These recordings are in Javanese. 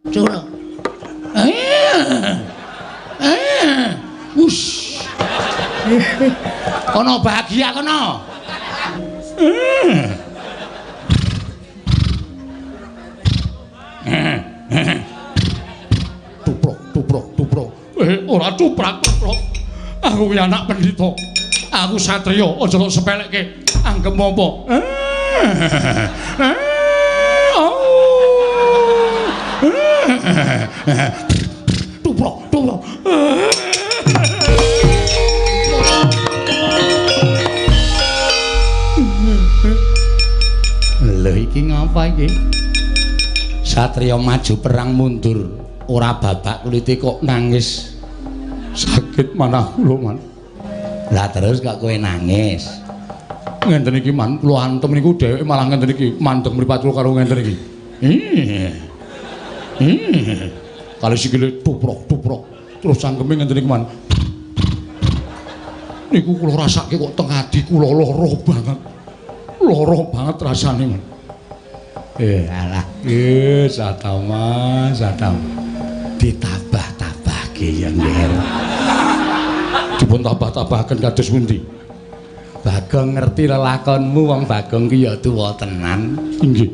Cuprok. Wush. Kono bahagia kono. Tuprok, tuprok, tuprok. Ora tuprak, tuprok. Aku kuwi anak pendhita. Aku satriya, aja kok sepelekke. Anggep apa? Tuprok, tuprok. Lho iki ngapa iki? Satriya maju perang mundur, ora babak kulite kok nangis. Sakit manah kula, Man. Lah terus kok kowe nangis? Ngenten iki, Man, kula antem niku dheweke malah ngenten iki, mandeg mripat kula karo ngenten iki. Kali sikile tuprok-tuprok, terus cangkeme ngenten iki, Man. Niku kula rasake kok teng ati kula lara banget. Lara banget rasane, Man. Alah, Satama, Satama. Ditabah-tabahke ya, Nger. Dipun tabah-tabahaken kados pundi? Bagong ngerti lelakonmu, wong Bagong ki ya tuwa tenan. Inggih.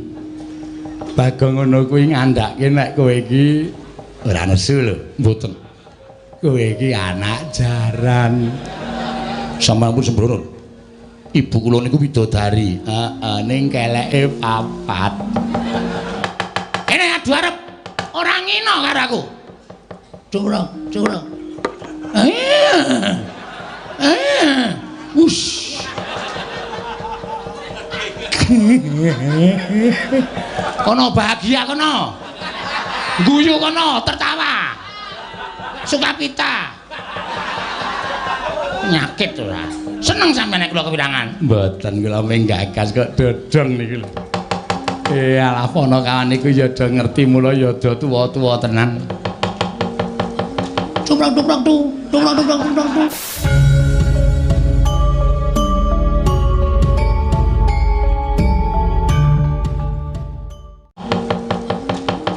Bagong ngono kuwi ngandhake nek kowe iki ora nesu lho, mboten. Kowe iki anak jaran. Sampeyan pun sembrono. Ibu kula niku widodari. Heeh, ning keleke papat. Kene adu arep ora ngino karo aku. Curang, curang. Wush. Kono bahagia kono. Guyu kono, tertawa. Sukapita. Nyakit ora. Seneng sampeyan nek kula kewirangan? Mboten, kula mung gagas kok dodong niku lho. Alah ponokawan niku ya do ngerti mula ya do tuwa-tuwa tenan. Cuprok cuprok tu, cuprok cuprok cuprok tu.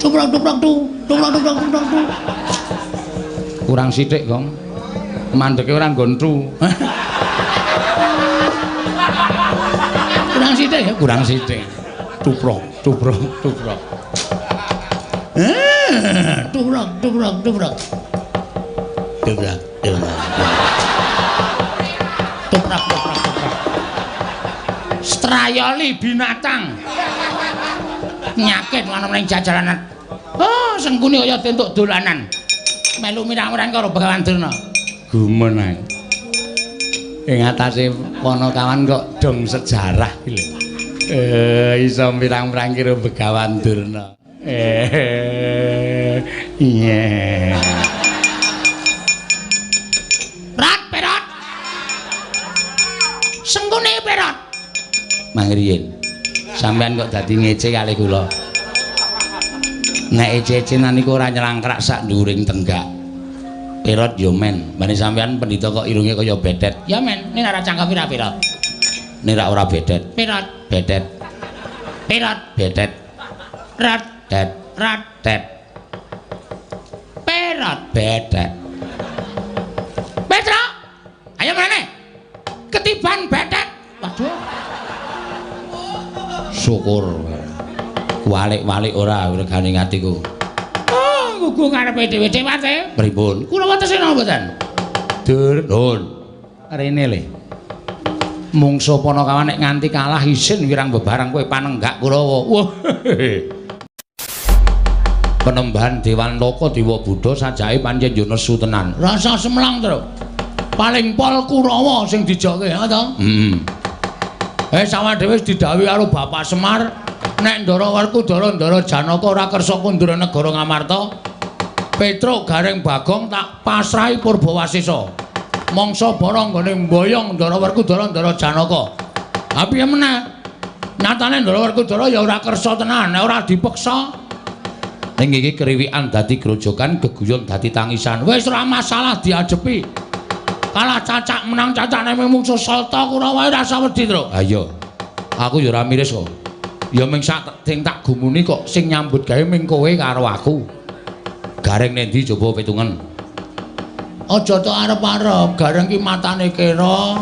Cuprok cuprok tu, cuprok cuprok cuprok tu. Kurang sithik, Gong. Mandeke ora nggon tu. Kurang sithik ya, kurang sithik. Tuprok, tuprok, tuprok. Tuprok, tuprok, tuprok. Tuprok, tuprok. Tuprok, tuprok, tuprok. Strayoli binatang. Nyakit ngono ning jajalanan. Oh, sengkuni kaya entuk dolanan. Melu mirang-mirang karo Begawan Durna. Gumun ae. Ing atase ponokawan kok dong sejarah iki lho. Iso mirang-mirang karo Begawan Durna. Iya. Rat perot. Sengkune perot. Mangriyin. Sampeyan kok dadi ngece kali kula. Nek ece-ecenan niku ora nyelangkrak sak nduring tenggak. Perot yo men, bane sampean pendhita kok irunge kaya bedet. Ya men, nek ora cangkem ora perot. Nek ora bedet. Perot, bedet. Perot, bedet. Rat, det, rat, det. Perot, bedet. Petro. Ayo mrene. Ketiban bedet. Waduh. Syukur. Walik-walik ora regane atiku. Gugu ngarepe dhewe dhewe. Pripun? Kula wonten napa mboten? Dur, nun. Rene le. Mungsuh ponokawan nek nganti kalah isin wirang bebarang kowe panenggak Kurawa. Wah. Penembahan Dewan Loka Dewa Buddha sajake pancen yo nesu tenan. Rasa semlang, Tru. Paling pol Kurawa sing dijoke, ha to? Heeh. Sawah dhewe wis didhawuhi karo Bapak Semar nek Ndara Werkudara Ndara Janaka ora kersa kundur negara Ngamarta. Petruk Gareng Bagong tak pasrahi Purbawasesa. Mangsa bara nggone mboyong Ndara Werkudara Ndara Janaka. Ha piye meneh? Nyatane Ndara Werkudara ya ora kersa tenan, nek ora dipeksa. Ning iki kriwikan dadi grojokan, geguyon dadi tangisan. Wis ora masalah diajepi. Kalah cacak menang cacak nek mungsuh Salta Kurawa ora usah wedi, Truk. Ha iya. Aku ya ora miris kok. Ya ming sak sing tak gumuni kok sing nyambut gawe ming kowe karo aku. Gareng nendi coba pitungen. Aja tok arep-arep, Gareng ki matane kera,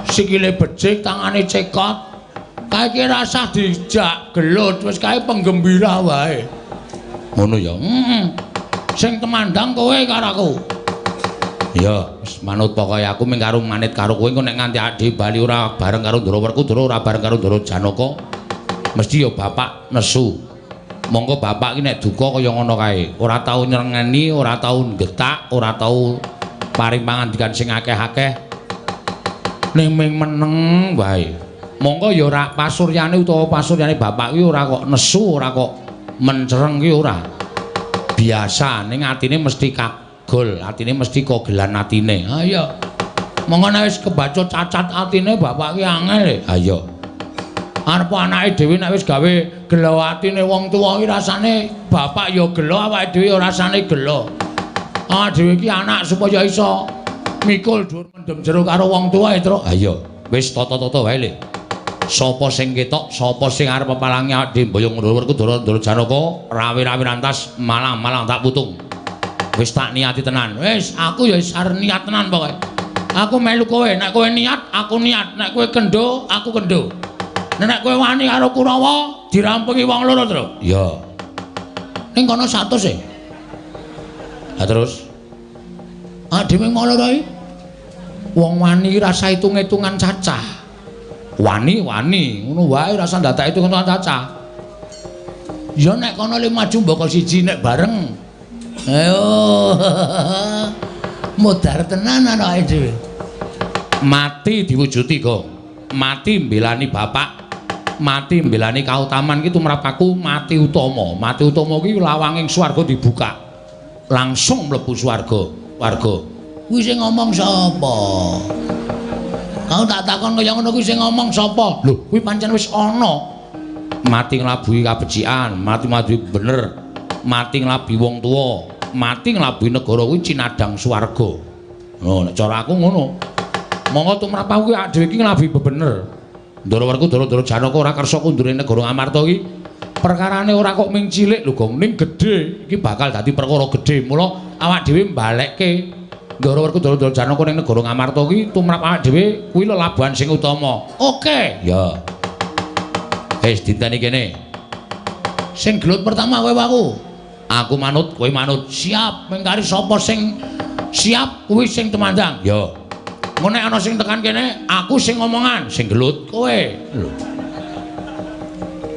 sikile becik, tangane cekot. Kae ki rasah dijak gelut, wis kae penggembira wae. Ngono ya. Heeh. Sing temandang kowe karo aku. Ya, wis manut pokoke aku mung karo manit karo kowe engko nek nganti ade bali ora bareng karo Ndara Werkudara, ora bareng karo Ndara Janaka, mesti ya bapak nesu. Monggo bapak ki nek duka kaya ngono kae, ora tau nyrengeni, ora tau nggetak, ora tau paring pangandikan sing akeh-akeh. Ning ming meneng wae. Monggo ya ora pasuryane utawa pasuryane bapak ki ora kok nesu, ora kok mencereng ki ora. Biasa ning atine mesti kagol, atine mesti kogelan atine. Ha iya. Monggo nek wis kebacut cacat atine bapak ki angel. Ha iya. Arep anake dhewe nek wis gawe gelo atine wong tuwa ki rasane bapak ya gelo, awake dhewe ya rasane gelo. Awake dhewe iki anak supaya iso mikul dhuwur mendem jero karo wong tuwa e, Truk. Ha iya, wis tata-tata wae le. Sapa sing ketok, sapa sing arep pepalangi awake dhewe mboyong Ndara Werkudara, Ndara Janaka, rawe-rawe rantas malang-malang tak putung. Wis tak niati tenan. Wis, aku ya wis arep niat tenan pokoke. Aku melu kowe, nek kowe niat, aku niat, nek kowe kendho, aku kendho. Nek kowe wani karo Kurawa, dirampungi wong loro, Tru. Iya. Ning kono 100 e. Lah terus? Ah dhewe wong loro iki. Wong wani rasa hitung-hitungan cacah. Wani-wani, ngono wae rasa ndadak hitung-hitungan cacah. Ya nek kono le maju mbaka siji nek bareng. Ayo. Modar tenan anake dhewe. Mati diwujuti, Gong. Mati mbelani bapak, mati mbelani kautaman ki tumrap aku mati utama. Mati utama ki lawanging swarga dibuka. Langsung mlebu swarga. Warga. Kuwi sing ngomong sapa? Kau tak takon kaya ngono kuwi sing ngomong sapa? Lho, kuwi pancen wis ana. Mati nglabuhi kabecikan, mati nglabuhi bener, mati nglabuhi wong tuwa, mati nglabuhi negara kuwi cinadang swarga. Oh, nek cara aku ngono. Monggo tumrap aku ki dhewe iki nglabuhi bebener. Ndara Werkudara, Ndara Janaka ora kersa kundure negara Amarta iki. Perkarane ora kok ming cilik lho, Gong, ning gedhe. Iki bakal dadi perkara gedhe. Mula awak dhewe mbalekke Ndara Werkudara, Ndara Janaka ning negara Ngamarta iki tumrap awak dhewe kuwi lelabuhan sing utama. Oke. Ya. Wis dinteni kene. Sing gelut pertama kowe aku. Aku manut, kowe manut. Siap, mengkari sapa sing siap kuwi sing tumandang. Ya. Engko nek ana sing tekan kene, aku sing ngomongan, sing gelut kowe. Lho.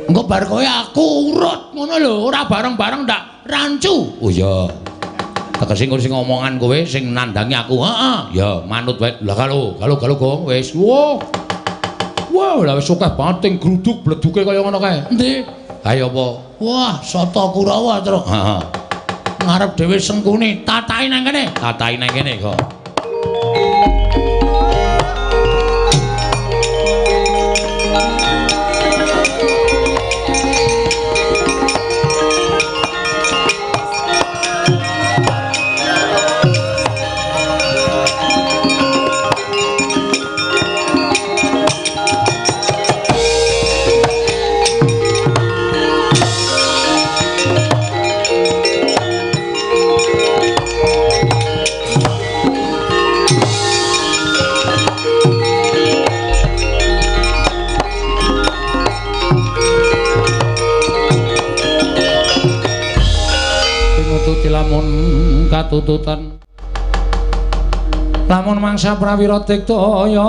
Engko bar kowe aku urut ngono lho, ora bareng-bareng ndak rancu. Oh iya. Tegese engko sing ngomongan kowe, sing nandangi aku. Heeh. Ya, manut wae. Lah kalo, kalo Gong, wis. Wah. Wah, lah wis akeh banget sing gruduk bleduke kaya ngono kae. Endi? Ayo apa? Wah, Sata Kurawa, Truk. Heeh. Ngarep dhewe Sengkuni, tatahi nang kene. Tatahi nang kene kok. Lamun katututan lamun mangsa prawira diktaya,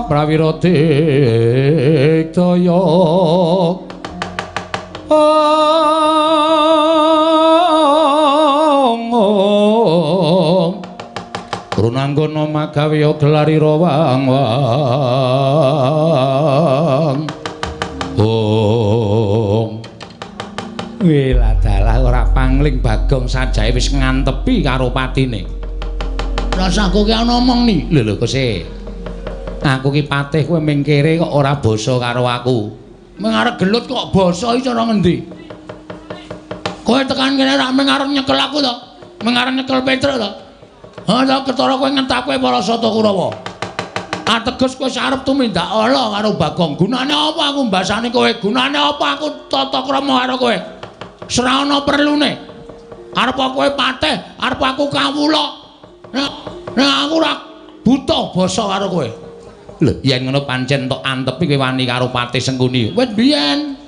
prawira diktaya. Ong Runanggana magawe gelarira wang-wang. Ong Weladalah ora pangling Bagong sajae wis ngantepi karo patine. Rasaku ki ana omong ni. Lho lho Kose. Aku ki patih kowe ming kere kok ora basa karo aku. Ming arep gelut kok basa iki cara ngendi? Kowe tekan kene rak ming arep nyekel aku to? Ming arep nyekel Petruk to? Ha to ketara kowe ngentak kowe para Sata Kurawa. Ateges kowe arep tumindak ala karo Bagong. Gunane apa aku mbasani kowe? Gunane apa aku tata krama karo kowe? Srana perlune. Arep kowe patih, arep aku kawula. Nek aku ora buta basa karo kowe. Lho, yen ngono pancen tok antepi kowe wani karo Patih Sengkuni. Wit biyen.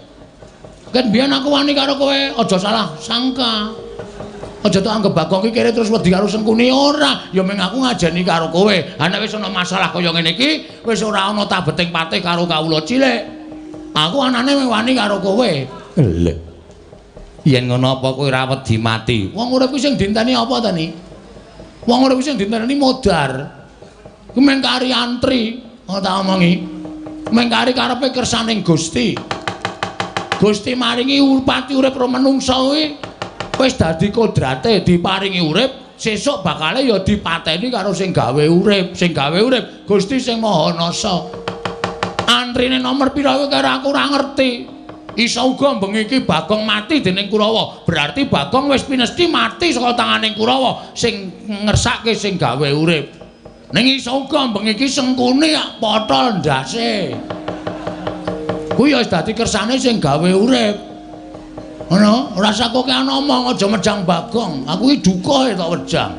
Ket biyen aku wani karo kowe, aja salah sangka. Aja tok anggep Bagong iki kere terus wedi karo Sengkuni ora. Ya mung aku ngajeni karo kowe. Ha nek wis ana masalah kaya ngene iki, wis ora ana tabeting patih karo kawula cilik. Aku anane mung wani karo kowe. Lho. Yen ngono apa kowe ora wedi mati? Wong urip kuwi sing dinteni apa ta ni? Wong urip kuwi sing dinteni modar. Kuwi mung kari antri, ngono tak omongi. Mung kari karepe kersaning Gusti. Gusti maringi pati urip ro menungsa kuwi wis dadi kodrate diparingi urip, sesuk bakale ya dipateni karo sing gawe urip, sing gawe urip Gusti sing Maha Nasa. Antrine nomor pira kuwi karo aku ora ngerti. Iso uga bengi iki Bagong mati dening Kurawa. Berarti Bagong wis pinesti mati saka tanganing Kurawa sing ngersake sing gawe urip. Ning iso uga bengi iki Sengkuni potol ndase. Kuwi ya wis dadi kersane sing gawe urip. Ngono, ora usah kokean omong, aja mejang Bagong. Aku iki duka tok wejang.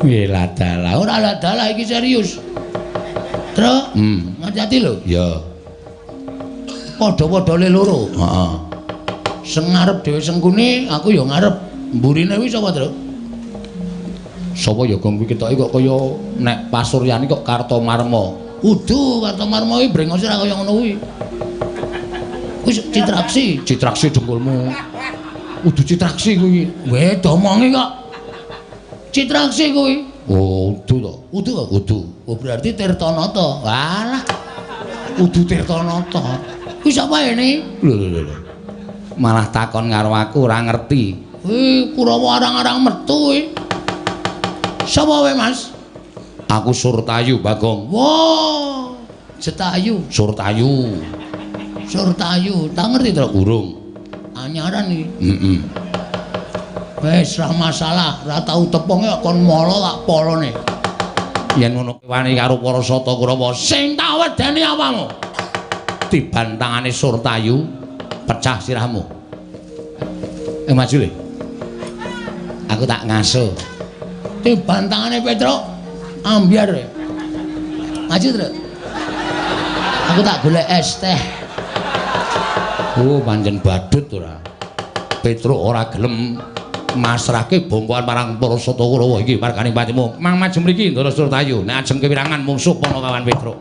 Piye ladalah, ora ladalah iki serius. Truk, hati-hati lho. Ya. Padha-padha le loro. Heeh. Sing ngarep dhewe Sengkuni, aku ya ngarep. Mburine kuwi sapa, Truk? Sapa ya Gong kuwi ketoke kok kaya nek pasuryane kok Kartomarma. Udu, Kartomarma kuwi brengose ora kaya ngono kuwi. Kuwi Citraksi, Citraksi dengkulmu. Udu Citraksi kuwi. Weh, domongi kok. Citraksi kuwi. Oh, udu to. Udu kok udu. Oh, berarti Tirtanata. Walah. Udu Tirtanata. Kuwi sapa ini? Lho lho lho. Malah takon karo aku ora ngerti. Kuwi Kurawa arang-arang metu kuwi. Sapa kowe, Mas? Aku Surtayu, Bagong. Wah, Jetayu, Surtayu. Surtayu, tak ngerti to urung. Anyaran iki. Heeh. Wis ra masalah, ra tau tepunge kok kon molo tak polone. Yen ngono wani karo para sata Kurawa, sing tak wedeni awakmu. Tiban tangane Surtayu, pecah sirahmu. Maju le. Aku tak ngaso. Tiban tangane Petruk, ambyar. Maju, Truk. Aku tak golek es teh. Oh, pancen badut ora. Petruk ora gelem masrahke bongkoan marang para sata Kurawa iki margane patimu. Mang maju mriki Ndara Surtayu. Nek ajeng kewirangan mungsuh Panakawan Petruk.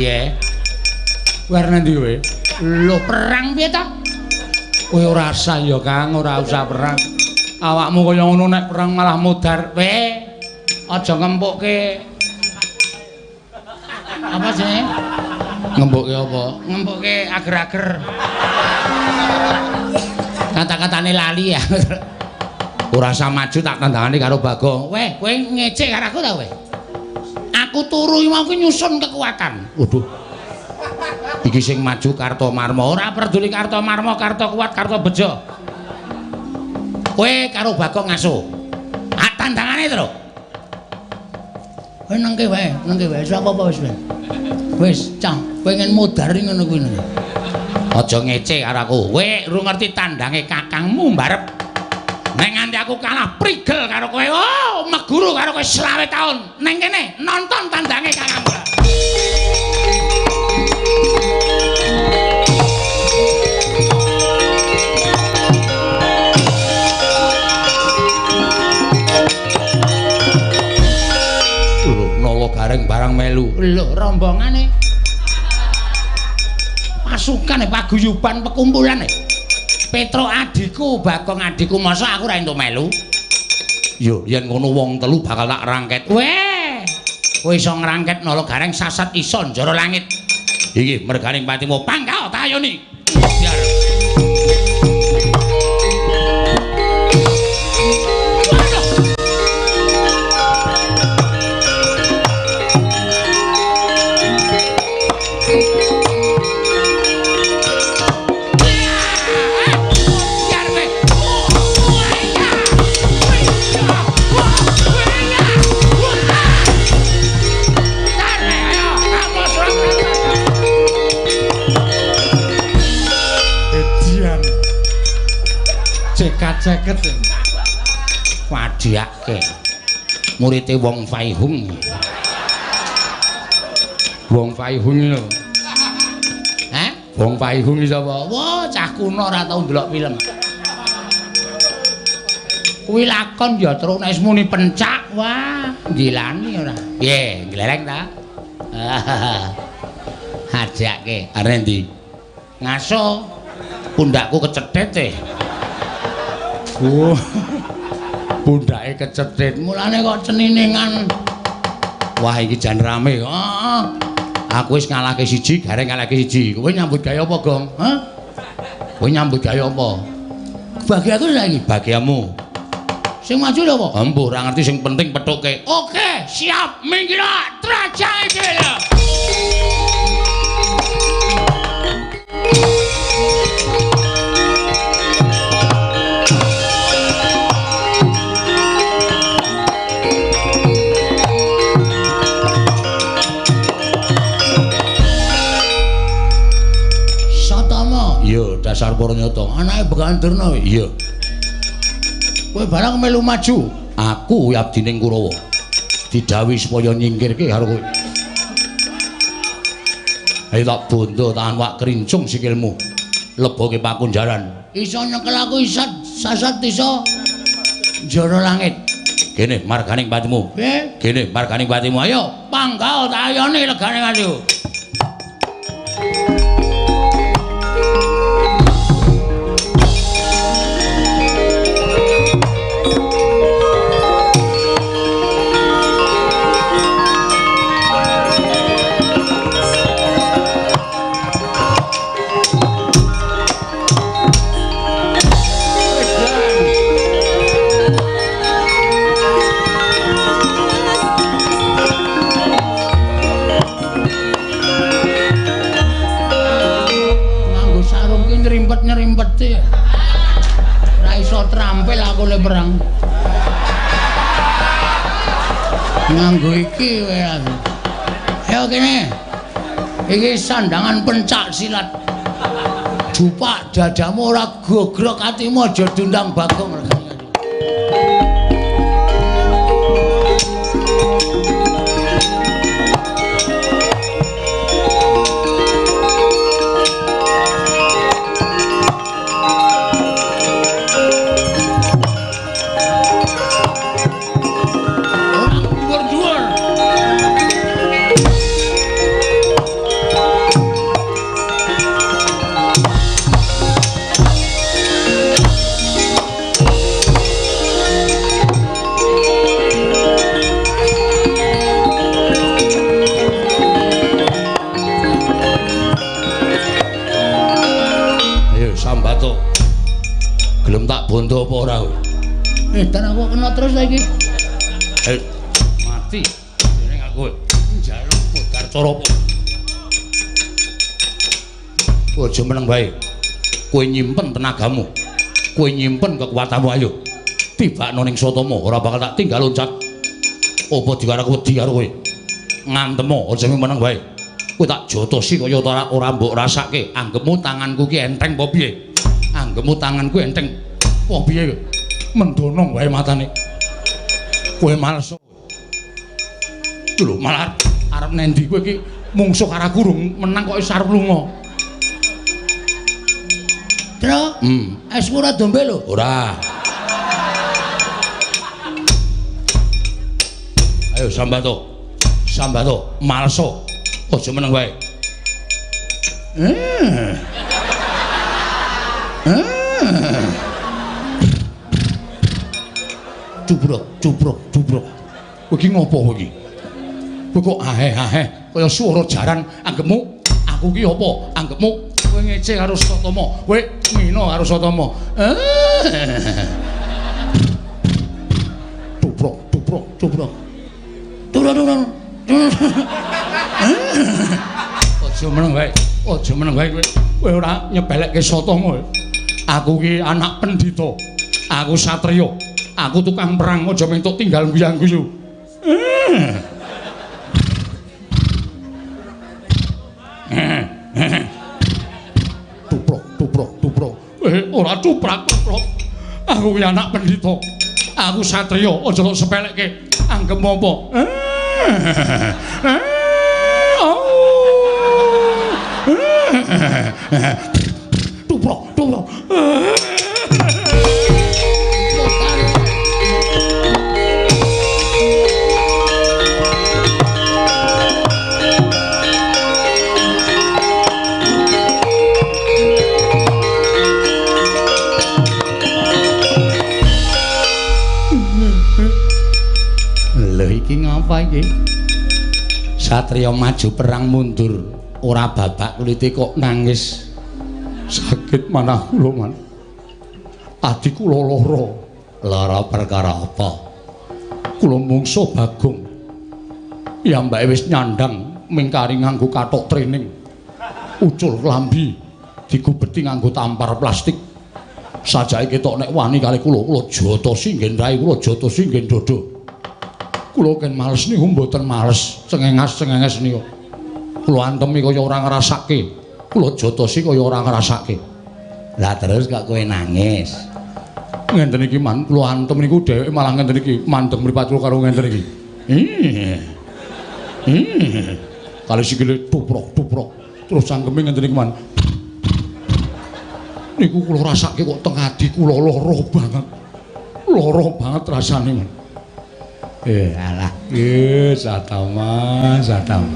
Piye? Kowe arep nang ndi kowe? Lho, perang piye ta? Kowe ora usah ya, Kang, ora usah perang. Awakmu kaya ngono nek perang malah mudar. Kowe aja ngempukke. Apa jenenge? Ngempukke apa? Ngempukke ager-ager. Kata-katane lali ya. Ora usah maju tak tandangane karo Bagong. Weh, kowe ngecek karo aku ta kowe? Aku turu mau ki nyusun kekuatan. Waduh. Iki sing maju Kartomarma. Ora peduli Kartomarma, Karto kuat, Karto bejo. Kowe karo Bagong ngaso. Ah tandangane to. Kowe nengke wae, nengke wae. Wis apa-apa wis. Wis, cah, pengen modar ngono kuwi. Aja ngece karo aku. Kowe ora ngerti tandange kakangmu mbarep. Nek nganti aku kalah prigel karo kowe. Oh, meguru karo kowe 25 taun. Neng kene nonton tandange kakangmu. Lho, nala gareng barang melu. Lho, rombongane. Pasukane paguyuban pekumpulan. Petro adikku, Bagong adikku, masa aku ora entuk melu? Yo, yen ngono wong telu bakal tak rangket. Weh, kowe iso ngrangket nala gareng sasat iso njara langit. Iki merganing patimu pangkal tayoni. Biar. Ceket wadiake murite Wong Faihung. Wong Faihung lho. Hah? Wong Faihung iki sapa? Wah, cah kuno ora tau ndelok film. Kuwi lakon ya terus nek wis muni pencak, wah, gilani ora. Piye, gleleng ta? Ajake arep ndi? Ngaso pundakku kecethet e. Oh. Pundake kecethet. Mulane kok ceniningan. Wah, iki jan rame. Heeh. Aku wis ngalahke siji, gareng ngalahke siji. Kowe nyambut gawe apa, Gong? Hah? Kowe nyambut gawe apa? Bagi aku saiki, bagiamu. Sing maju lho apa? Embuh, ora ngerti sing penting pethuke. Oke, siap. Minggir trajake dhewe lho. Iya, dasar Pornyata. Anake Begawan Durna. Iya. Kowe barang melu maju. Aku abdining Kurawa. Didhawuhi supaya nyingkirke karo kowe. Ayo tak bondo tahan wak krincung sikilmu. Leboke pakunjaran. Iso nyekel aku iso sasat iso njara langit. Kene marganing patimu. Piye? Kene marganing patimu. Ayo panggao tak ayone legane maju. Ora iso trampil aku le perang. Nganggo iki wae aku. Ayo kene. Iki sandangan pencak silat. Jupak dadamu ora gogrok atimu aja diundang Bagong. Gelem tak bondo apa ora kowe? Dan aku kena terus ta iki. Mati. Dereng aku njaluk modar cara apa? Aja meneng wae. Kowe nyimpen tenagamu. Kowe nyimpen kekuatanmu ayo. Tibakno ning Satama, ora bakal tak tinggal loncat. Apa dikarep wedi karo kowe? Ngantemo aja meneng wae. Kowe tak jotosi kaya ora mbok rasake. Anggepmu tanganku ki enteng apa piye? Anggepmu tanganku enteng apa piye? Mendono wae matane. Kowe males. Lho malah arep nendi kowe iki mungsuh karo aku rung menang kok wis arep lunga. Tro, esmu ora dombe lho. Ora. Ayo sambato. Sambato, malso. Aja meneng wae. Cubrok, cubrok, cubrok. Kowe iki ngopo kowe iki? Kowe kok aheh-aheh kaya swara jaran. Anggepmu aku ki apa? Anggepmu kowe ngece karo Satama, kowe ngina karo Satama. Cubrok, cubrok, cubrok. Turun, turun. Aja meneng wae. Aja meneng wae kowe. Kowe ora nyepelekke Satama. Aku ki anak pendhita. Aku satriya. Aku tukang perang aja mentuk tinggal guyang-guyu. Tuprok, tuprok, tuprok. Ora cuprak, tuprok. Aku ki anak pendhita. Aku satriya, aja tok sepelekke. Anggepmu apa? Tuprok, tuprok. Lho iki ngapa iki? Satriya maju perang mundur, ora babak kulite kok nangis. Sakit manah kula, Man. Ati kula lara. Lara perkara apa? Kula mungsuh Bagong. Piyambake wis nyandang mingkari nganggo kathok training. Ucul klambi digubeti nganggo tampar plastik. Sajake ketok nek wani kali kula, kula jotosi nggen rai, kula jotosi nggen dodo. Kula ken males niku mboten males, cengengas-cengenges niku. Kula antemi kaya ora ngrasake. Kula jotosi kaya ora ngrasake. Lah terus kok kowe nangis? Ngenten iki, Man, kula antem niku dheweke malah ngenten iki, mandeng mripat kula karo ngenten iki. Kali sikile tuprok-tuprok, terus cangkeme ngenten iki, Man. Niku kula rasake kok teng ati kula lara banget. Lara banget rasane, Man. Alah, Satama, Satama.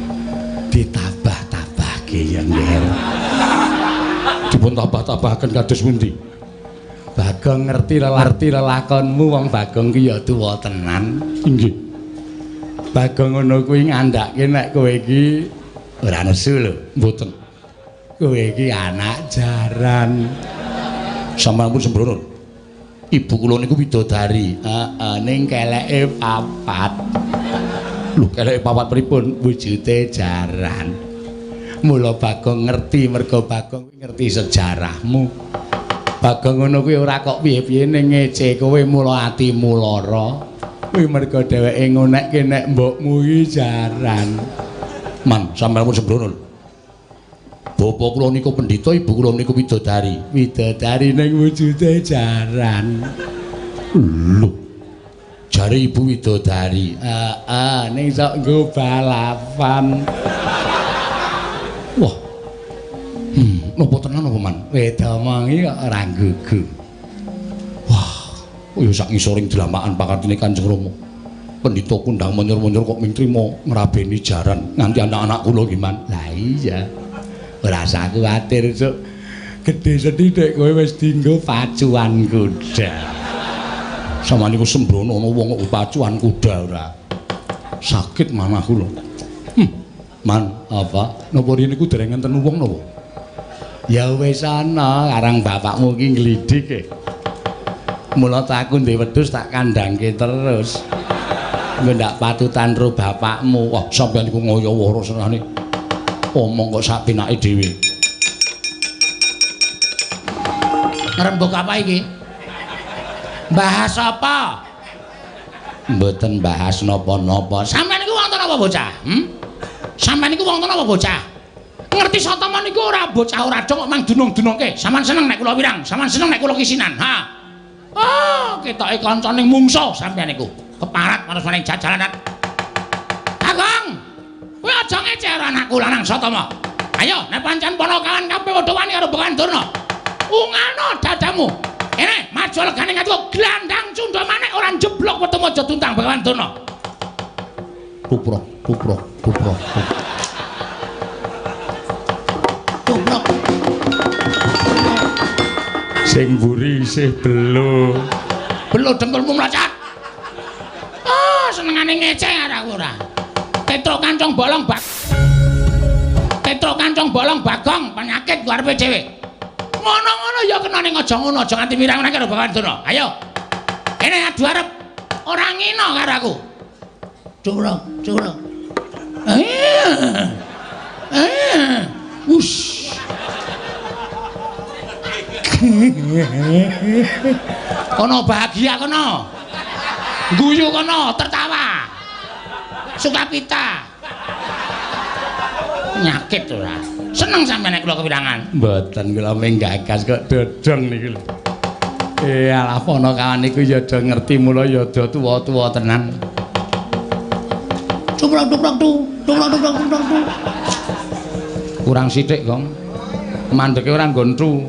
Ditabah-tabahke ya, Nger. Dipun tabah-tabahaken kados pundi? Bagong ngerti lelakonmu, wong Bagong ki ya tuwa tenan. Inggih. Bagong ngono kuwi ngandhake nek kowe iki ora nesu lho. Mboten. Kowe iki anak jaran. Sampeyan pun sembrono. Ibu kula niku widodari. Heeh, ning keleke papat. Lho, keleke papat pripun? Wujude jaran. Mula Bagong ngerti, mergo Bagong ngerti sejarahmu. Bagong ngono kuwi ora kok piye-piye ning ngece kowe mula atimu lara. Kuwi mergo dheweke ngonekke nek mbokmu iki jaran. Man, sampeyan pun sembrono. Bapak kula niku pendhita, ibu kula niku widodari. Widodari ning wujude jaran. Lho. Jare ibu widodari. Heeh, ning sok nggo balapan. Wah. Napa tenan apa, Man? Wedomongi kok ora gugu. Wah, ya sak ngisoring dlamakan pakartine Kanjeng Rama. Pendhita kundang menyor-menyor kok ming trima ngrabeni jaran nganti anak-anak kula iki, Man. Lah iya. Ora usah kuwatir, Cuk. Gedhe sethithik kowe wis dienggo pacuan kuda. Sampeyan niku sembrono ana wong kok pacuan kuda ora. Sakit manah kula. Man, apa? Napa riyen niku dereng enten wong napa? Ya wis ana, karang bapakmu ki nglidik e. Mula ta aku ndek wedhus tak kandhangke terus. Engko ndak patutan ro bapakmu. Wah, sampeyan iku ngoyo woro senane. Omong kok sak pinake dhewe. Ngrembug apa iki? Bahas apa? Mboten bahas napa-napa. Sampeyan niku wonten apa bocah? Sampeyan niku wonten apa bocah? Ngerti Satama niku ora bocah ora dong kok mang dunung-dunungke. Sampeyan seneng nek kula wirang, sampeyan seneng nek kula kisinan. Ha. Oh, ketoke kancane mungsuh sampeyan niku. Keparat marang maring jajalanan. Bagong, kowe aja ngece karo anakku lanang Satama. Ayo, nek pancen Panakawan kabeh padha wani karo Begawan Durna. Ungano dadamu. Kene, maju legane ngatiku glandang cundha manik ora njeblok wetemu aja tuntang Begawan Durna. Tuprok, tuprok, tuprok. Tuprok. Sing mburi isih belo. Belo dengkulmu mlacat. Oh, senengane ngece karo aku ora. Petruk kancong bolong bak. Petruk kancong bolong Bagong penyakit ku arepe dhewe. Ngono-ngono ya kena ning aja ngono, aja nganti mirang-mirang karo Begawan Durna. Ayo. Kene adu arep ora ngino karo aku. Curang, curang. Wush. Kono bahagia kono. Guyu kono, tertawa. Sukapita. Nyakit ora. Seneng sampeyan nek kula kewirangan. Mboten kula menggagas kok dodong niku lho. Alah Panakawan niku ya do ngerti mula ya do tuwa-tuwa tenan. Cuprok cuprok tu, cuprok cuprok cuprok tu. Kurang sithik, Gong. Mandeke ora nggontu.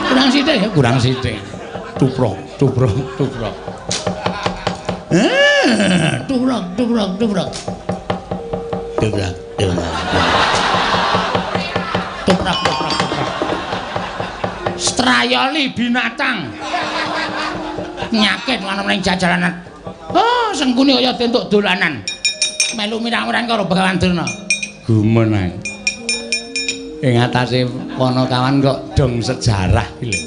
Kurang sithik ya, kurang sithik. Tuprok, tuprok, tuprok. Tuprok, tuprok, tuprok. Tuprok, tuprok. Tuprok, tuprok, tuprok. Strayoli binatang. Nyakit ana ning jajalanan. Oh, sengkuni kaya entuk dolanan. Melu mirang-mirang karo Begawan Durna. Gumun ae. Ing atase Panakawan kok dong sejarah iki lho.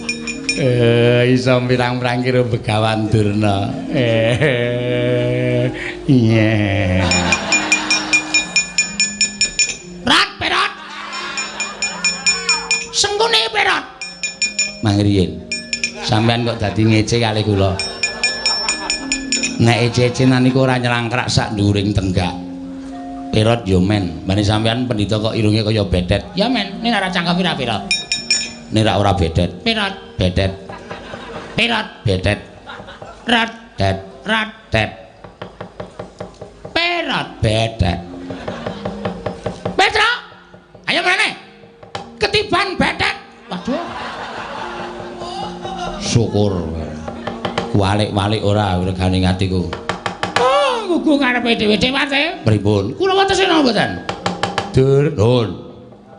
Iso mirang-mirang karo Begawan Durna. Iya. Rat perot. Sengkuni perot. Mangriyin. Sampeyan kok dadi ngece kali kula. Nek ece-ecenan niku ora nyelangkrak sak nduring tenggak. Perot yo men, bane sampeyan pendhita kok irunge kaya bedet. Ya men, nek ora cangkem ora perot. Nek ora bedet. Perot, bedet. Perot, bedet. Rat, det, rat, det. Perot, bedet. Petro. Ayo mrene. Ketiban bedet. Waduh. Syukur. Walik-walik ora regane atiku. Oh, gugu karepe dhewe-dhewe wae. Pripun? Kula wetese napa mboten? Dur, nun.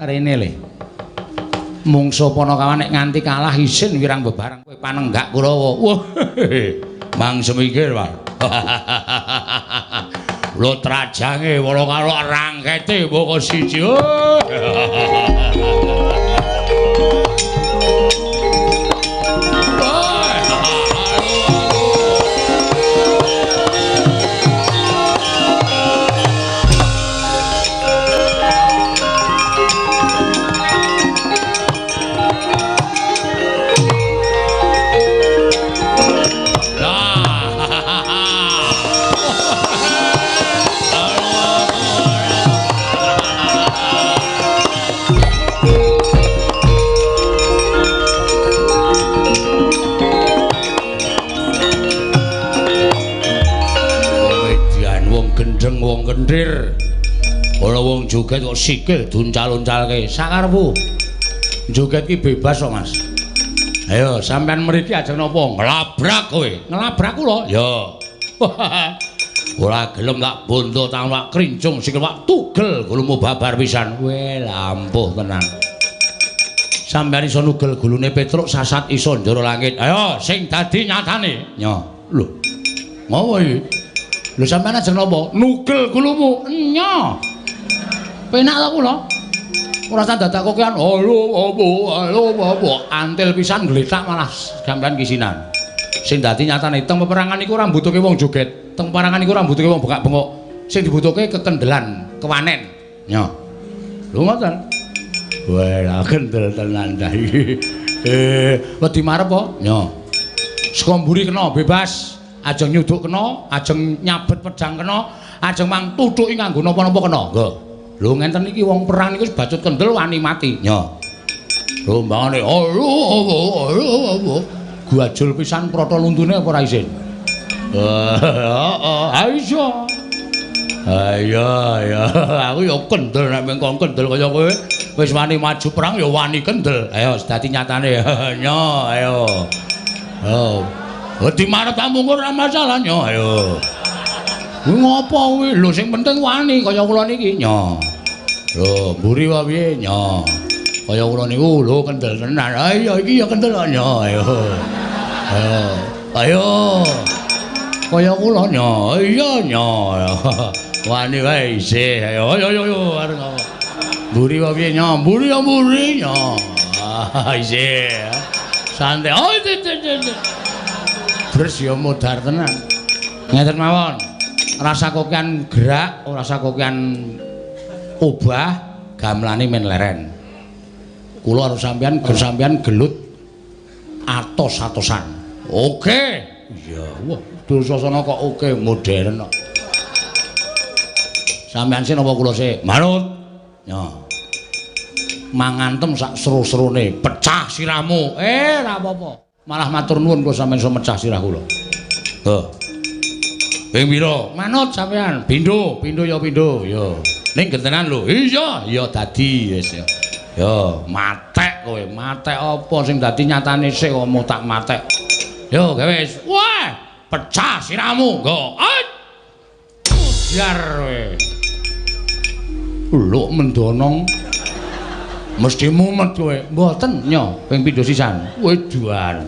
Rene le. Mungsuh Panakawan nek nganti kalah isin wirang bebareng kowe panenggak Kurawa. Wah. Mang semikir, Pak. Lho trajange wala karo rangkete mboko siji. Wong kendir ora wong joget kok sikil duncal-uncalke sakarepmu. Joget ki bebas kok, Mas. Ayo sampean mriki ajeng napa? Nglabrak kowe. Nglabrak kula? Ya. Ora gelem tak bonto tak wak krincung sikil wak tugel gulumu babar pisan. Weh, lampuh tenan. Sampean iso nugel gulune Petruk sasat iso njero langit. Ayo sing dadi nyatane. Nyo. Lho. Ngopo iki? Lho sampean ajeng napa? Nugel gulumu. Nyo. Penak ta kula? Ora usah dadak kokean. Halo apa halo apa antil pisan gletak malah sampean kisinan. Sing dadi nyatane teng peperangan iku ora mbutuhke wong joget, teng peperangan iku ora mbutuhke wong bengak-bengok. Sing dibutuhke kekendelan, kewanen. Nyo. Lho ngoten. Wah, kendel tenan ta iki. Wedi marep apa? Nyo. Saka mburi kena bebas, ajeng nyuduk kena, ajeng nyabet pedang kena, ajeng mang tuthuki nganggo napa-napa kena. Nggo. Lho ngenten iki wong perang niku wis bacut kendel wani mati. Nyo. Lho mbangane halo halo guajul pisan prata luntune apa ora isin? Heeh, ha iso. Ayo ya, aku ya kendel nek mengko kendel kaya kowe. Wis wani maju perang ya wani kendel. Ayo dadi nyatane. Nyo, ayo. Oh. Wedi marep mungkur ora masalah nyo, ayo. Kuwi ngopo kuwi? Lho sing penting wani kaya kula niki nyo. Lho, mburi wae piye nyo. Kaya kula niku lho kendel tenan. Ayo iki ya kendel nyo, ayo. Ayo. Ayo. Kaya kula nyo. Iya nyo. Wani wae isih. Ayo ayo ayo arep apa. Mburi wae piye nyo? Mburi ya mburi nyo. Ah isih. Santai. Oh itu. Bres ya modar tenan. Ngeten mawon. Rasa kokean gerak, ora rasa kokean obah, gamelane men leren. Kula karo sampean, sampean gelut atos-atosan. Oke. Iya, wah, Dursasana kok oke modern kok. Sampean sih napa kula sih? Manut. Yo. Mangantem sak seru-serune, pecah sirahmu. Ora apa-apa. Malah matur nuwun kula sampean iso mecah sirah kula. Heh. Ping pira? Manut sampean. Pindho, pindho ya pindho. Ya. Ning gentenan lho. Iya, ya dadi wis ya. Yo, matek kowe. Matek apa sing dadi nyatane sik kok tak matek. Yo, gawe wis. Wah, pecah sirahmu. Nggo. Biar kowe. Lho mendonong. Mesti mumet kowe. Mboten nyo, ping pindho sisan. Weduan.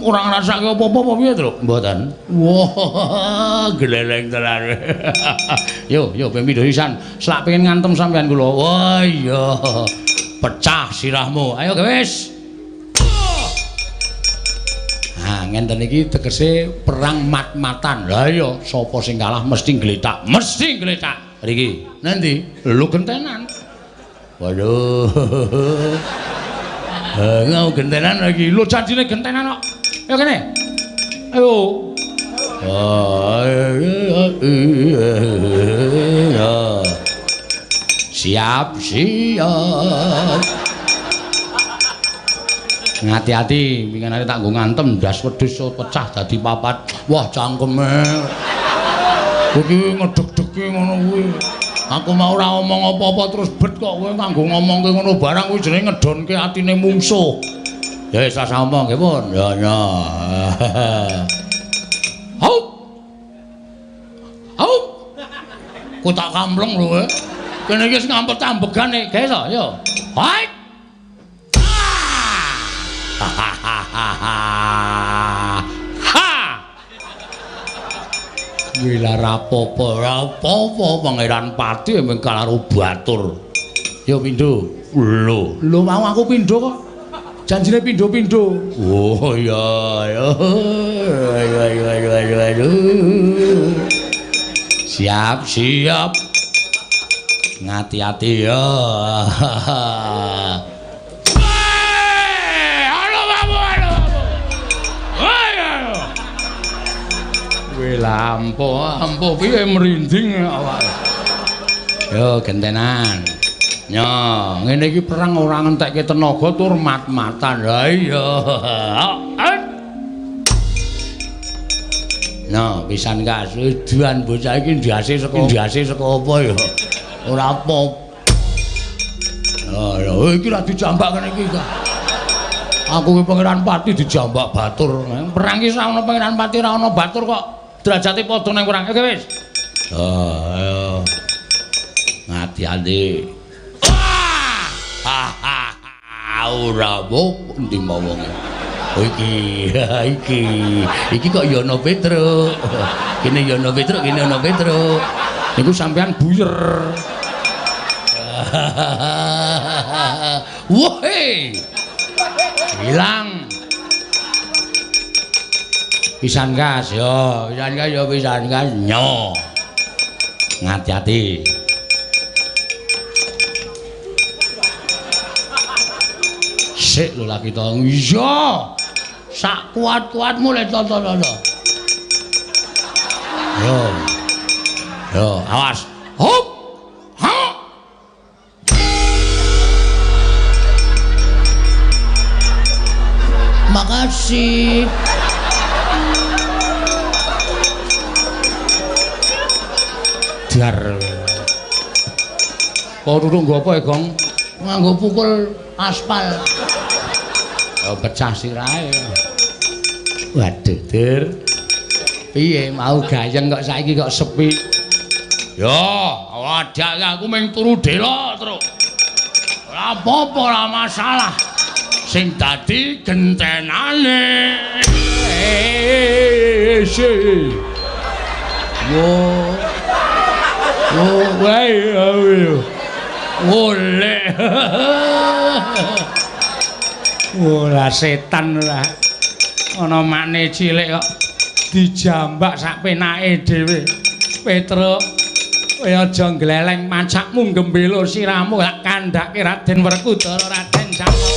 Ora ngrasake apa-apa apa piye, Truk? Mboten. Wah, gleleng tenan. Yo, yo ping pindho sisan. Selak pengen ngantem sampean kula. Wah, iya. Pecah sirahmu. Ayo wis. Nah, ngenten iki tegese perang mat-matan. Lah iya, sapa sing kalah mesti gletak. Mesti gletak. Riki. Nanti lho gentenan. Waduh. Ngau gentenan lagi. Lho janjine gentenan kok. Ayo kene. Ayo. Siap, siap. Ngati-ati, winginane tak nggo ngantem ndas wedhus pecah dadi papat. Wah, cangkeme. Iki ngedeg-degi ngono kuwi. Aku mau ora omong apa-apa terus bet kok kowe nganggo ngomongke ngono barang kuwi jenenge ngedonke atine mungsuh. Ya wis rasa omong nggih pun. Ya ya. Haup. Haup. Ku tak kampleng lho kowe. Kene iki wis ngampet ambegane, gawe to, yo. Hai. Ha. Wila rapopo, rapopo Pangeran Pati emang karo batur. Yo pindho. Lho, lho mau aku pindho kok. Janjine pindho-pindho. Oh iya, ayo. Ayo ayo ayo ayo ayo. Siap, siap. Ngati-ati ya. Lampo, ampo piye merinding awak. Yo gentenan. Yo, ngene iki perang ora ngentekke tenaga tur mat-matan. Ha iya. Nah, pisan kasuduan bocah iki ndase saka apa ya? Ora apa. Ya, iki ra dijambak kene iki. Aku ki Pangeran Pati dijambak batur. Perang iki ora ana Pangeran Pati ora ana batur kok. Derajate padha nang perang. Oke wis. Ayo. Ngati-ati. Ora apa endi wonge. Iki, iki. Iki kok ya ana Petruk. Kene ya ana Petruk, kene ana Petruk. Niku sampean buyer. Woi. Hilang. Pisan gas yo, pisan gas yo, pisan gas nyo. Ngati-ati. Sik lho lagi to. Iya. Sak kuat-kuatmu le to. Yo. Yo, awas. Hop. Ha. Makasih. Dar. Kok ruru nggo apa, Gong? Nganggo pukul aspal. Ya pecah sirahe. Waduh, Dir. Piye mau gayeng kok saiki kok sepi? Yo, wadah aku mung turu delok terus. Ora apa-apa, ora masalah. Sing dadi gentenane. Yo. Oh, wae ayo. Oleh. Ora setan ora. Ana makne cilik kok dijambak sak penake dhewe. Petruk, kowe aja ngleleng macakmu gembelo sirahmu tak kandhake Raden Werkudara Raden Janaka.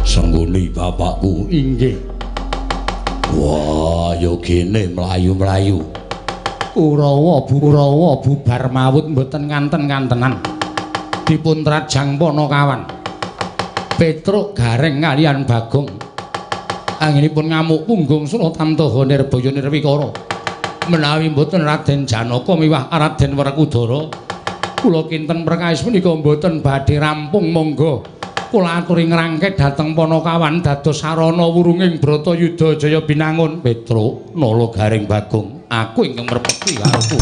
Senggoni bapakku inggih. Wah, yo gene mlayu-mlayu. Kurawa bubar mawut mboten kanten-kantenan. Dipun trajang Panakawan. Petruk Gareng kalian Bagong. Anggenipun ngamuk punggung Suratamtaha Nirbaya Nirwikara. Menawi mboten Raden Janaka miwah Raden Werkudara, kula kinten perkawis menika mboten badhe rampung. Monggo kula aturi ngrangket dhateng Panakawan dados sarana wurunging Bratayuda Jaya Binangun. Petruk, Nala, Gareng, Bagong, aku ingkang merpeti karepku.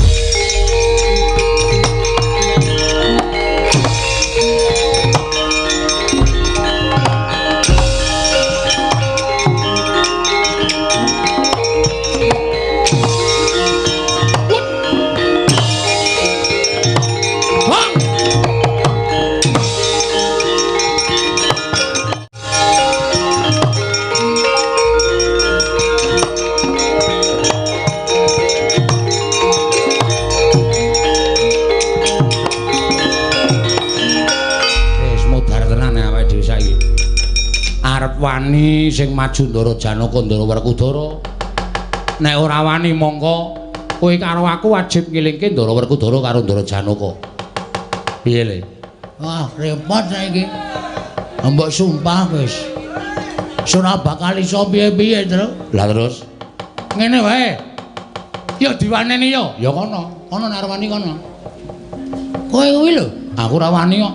Wani sing maju Ndara Janaka Ndara Werkudara. Nek ora wani mongko kowe karo aku wajib ngelingke Ndara Werkudara karo Ndara Janaka. Piye le? Wah, repot saiki. Mbok sumpah wis. Ora bakal iso piye-piye, Tru. Lah terus ngene wae. Ya diwaneni ya. Ya kono, kono nek arep wani kono. Kowe kuwi lho, aku ora wani kok.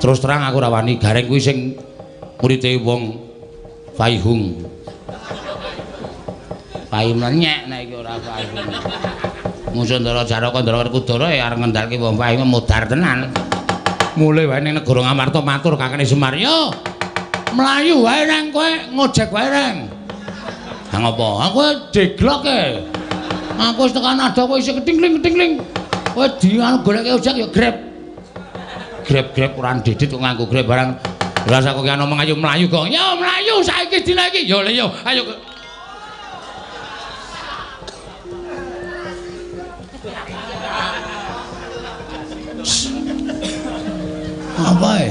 Terus terang aku ora wani, Gareng kuwi sing murite wong Faihung. Pai mlenyek nek iki ora Faihung. Musuh Ndara Janaka Ndara Werkudara ya arep ngendhalke wong Faihung modar tenan. Mulih wae ning negara Ngamarta matur kakane Semar, "Yo, mlayu wae nang kowe ngojek wae reng." Ha ngopo? Aku deglok e. Aku wis tekan adoh kowe isih ketingling-ketingling. Kowe di anu goleke ojek ya Grab. Grab-grab ora ndedit kok nganggo Grab barang. Rasa kok ana ngomong ayo mlayu kok. Ya mlayu saiki dina iki. Ya le yo ayo. Apa e?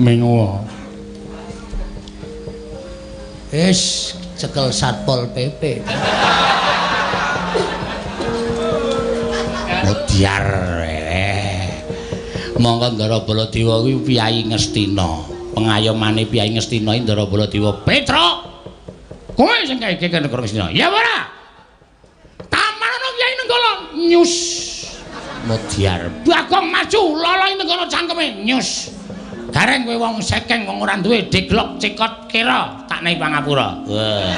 Mengo. Wis cekel Satpol PP. Modiar. Mongko Ndara Baladewa kuwi piyayi Ngastina. Pengayomane piyayi Ngastina Ndara Baladewa. Petruk. Kowe sing kae iki negara Ngastina. Ya ora? Taman ana Kyai Nenggala nyus. Modiar. Bagong maju loloi nenggala cangkeme nyus. Gareng kowe wong sekeng wong ora duwe deglok cekot kira tak nehi pangapura. Wah.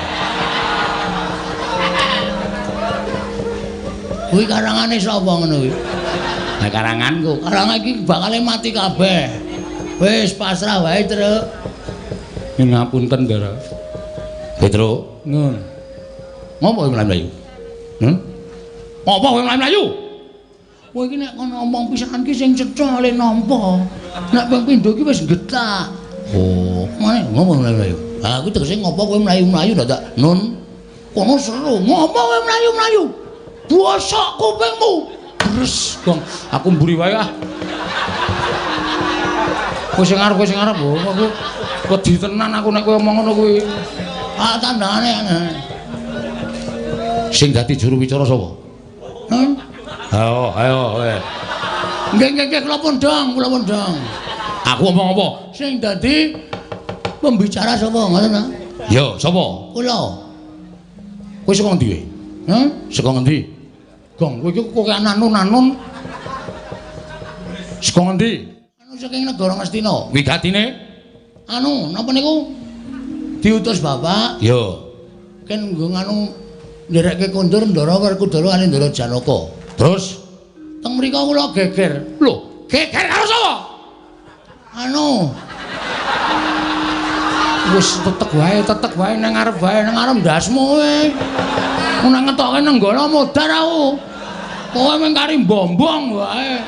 Kuwi karangane sapa ngono kuwi? Lah karanganku, karangan iki bakale mati kabeh. Wis pasrah wae, Truk. Ngapunten, Ndara. Petro, ngono. Ngopo kowe mlayu-mlayu? Ngopo kowe mlayu-mlayu? Kowe iki nek kono omong pisan ki sing cetha le nampa. Nek ping pindho ki wis getak. Oh, mane ngopo mlayu-mlayu? Ha kuwi tegese ngopo kowe mlayu-mlayu dadak nun. Kono seru, ngopo kowe mlayu-mlayu? Bosok kupingmu. Bres, Gong. Aku mburi wae ah. Kowe sing arep, kowe sing arep. Aku wedi tenan aku nek kowe omong ngono kuwi. Ah tandane. Sing dadi juru wicara sapa? Hah? Ayo, ayo kowe. Nggih, nggih, nggih, kula pun dong, kula pun dong. Aku omong apa? Sing dadi pembicara sapa ngoten ta? Ya, sapa? Kula. Kowe saka ngendi kowe? Hah? Saka ngendi? Gong, kowe iki kok anun-anun. Saka ngendi? Anu saking negara Ngastina. Wigatine? Anu, napa niku? Diutus bapak. Ya. Ken nggo nganu nderekke kondur Ndara Werkudara kali Ndara Janaka. Terus teng mriku kula geger. Lho, geger karo sapa? Anu. Wis tetek wae nang ngarep wae, nang ngarep ndasmu kowe. Nek ngetoke nenggala modar aku. Kowe mung kari mbombong wae.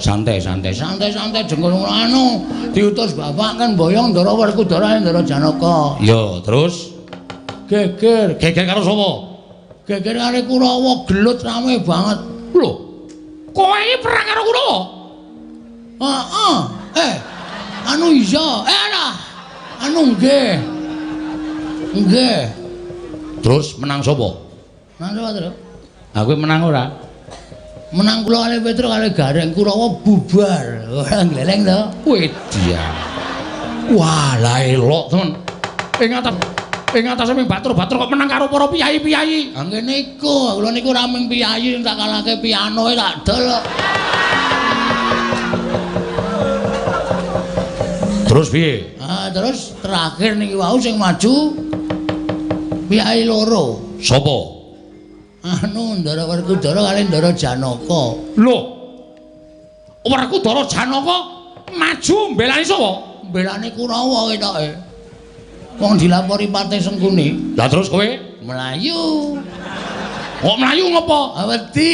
Santai, santai, santai, santai jengkol anu diutus bapak kan boyong Ndara Werkudara Ndara Janaka. Ya, terus geger, geger karo sapa? Geger karo Kurawa, gelut rame banget. Lho, kowe iki perang karo Kurawa? Heeh. Anu iya, alah. Anu nggih. Nggih. Terus menang sapa? Menang sapa, Tru? Aku menang ora? Menang kula kali Petro kali Gareng Kurawa bubar. Ora gleleng to. Wedia. Wah, lah elok temen. Ing atase ming batur-batur kok menang karo para piyayi-piyayi. Ha ngene iku, kula niku ora ming piyayi sing tak kalahke pianoe tak dol. Terus piye? Ah, terus terakhir niki wau sing maju piyayi loro. Sapa? Anu Ndara Werkudara kali Ndara Janaka. Lho. Werkudara Janaka maju mbelani sapa? Mbelani Kurawa ketoke. Wong dilapori Patih Sengkuni. Lah terus kowe mlayu. Kok mlayu ngopo? Wedi.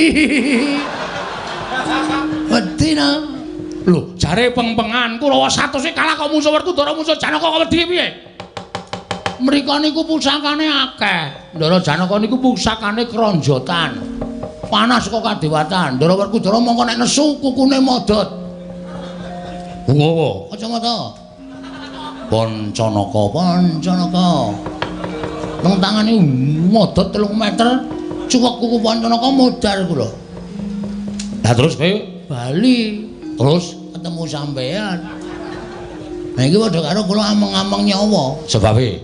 Wedi na. Lho, jare peng-pengan Kurawa 100 kalah kok musuh Werkudara musuh Janaka kok wedi piye? Mriko niku pusakane akeh. Ndara Janaka niku pusakane kronjotan. Panas kok kadewatan. Ndara Werkudara mongko nek nesu kukune modot. Ngopo? Kacamata. Pancanaka, Pancanaka. Nang tangane modot 3 meter, cuwek kuku Pancanaka modar kula. Lah terus kowe bali. Terus ketemu sampean. Nah iki padha karo kula ameng-ameng nyawa. Sebabe?